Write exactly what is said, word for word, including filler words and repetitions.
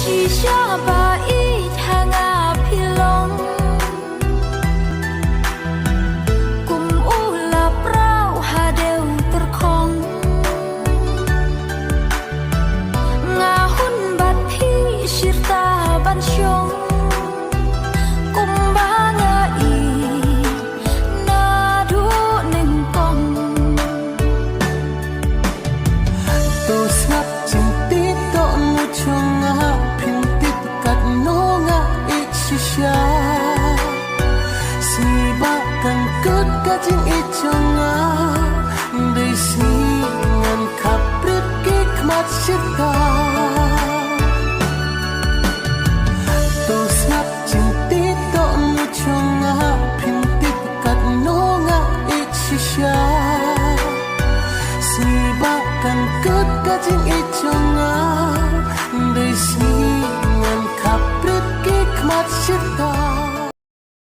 Sha ba ïeit ha nga phi long kum u laprau ha dei u tyrkhong. Nga hun bat phi shirta ban shong kumba nga ïeit naduh nyngkong. To sngap jingtip to nu jong nga, phim tip katno nga ïeit shisha. Sngi ba kan kut ka jingïeit jong nga, dei sngi ngan khap rip ki khmat shirta.